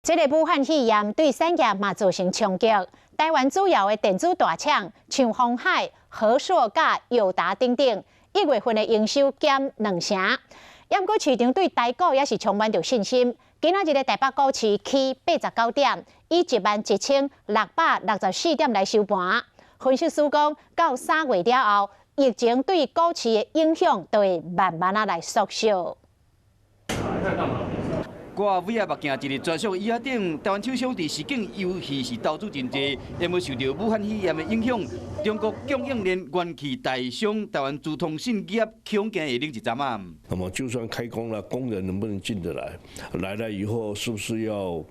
這个武漢肺炎對產業嘛造成衝擊。台灣主要的電子大廠，像鴻海、和碩佮友達等等，1月份的營收減兩成。毋過市場對台股也是充滿著信心。今仔日的台北股市起89點，以11,664點來收盤。分析師講，到3月了後，疫情對股市的影響就會慢慢仔來縮小。掛VR目鏡，一个專屬椅仔頂，台灣廠商佇視景遊戲是投資真濟，因為受著武漢肺炎的影響，中國供應鏈元氣大傷，台灣資通訊業恐驚會冷一陣仔。那麼就算開工了，工人能不能進得來？來了以後是不是要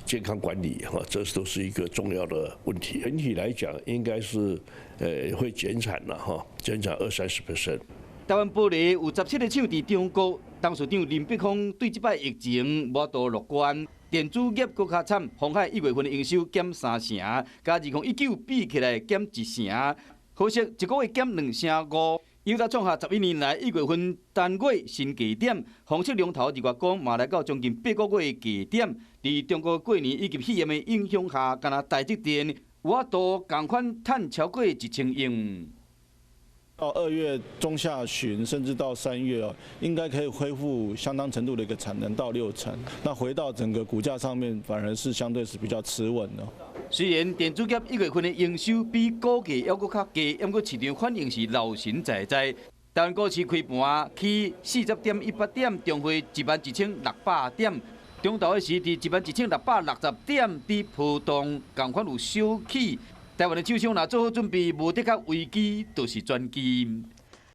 健康管理？哈，這都是一個重要的問題。整體來講，應該是會減產了哈，減產二三十 percent。台灣玻璃有17個廠佇中國，董事長林柏峰對這擺疫情無多樂觀。電子業閣較慘，鴻海1月份的營收減三成，佮2019比起來減一成。可惜一個月減兩成五，友達創下11年來1月份單月新低點。紡織龍頭日月光嘛來到將近8個月的低點。佇中國過年以及肺炎的影響下，干焦台積電有法度仝款趁超過1000億。到2月中下旬，甚至到3月哦，應該可以恢復相當程度的一個產能到六成。那回到整個股價上面，反而是相對是比較持穩的。雖然電子業1月份的營收比估計猶閣較低，毋過市場反應是老神在在。台灣股市開盤起40.18點，終會11,600點。中晝的時，佇11,660點佇波動，仝款有小起。台灣的廠商若做好準備，無的確危機就是轉機。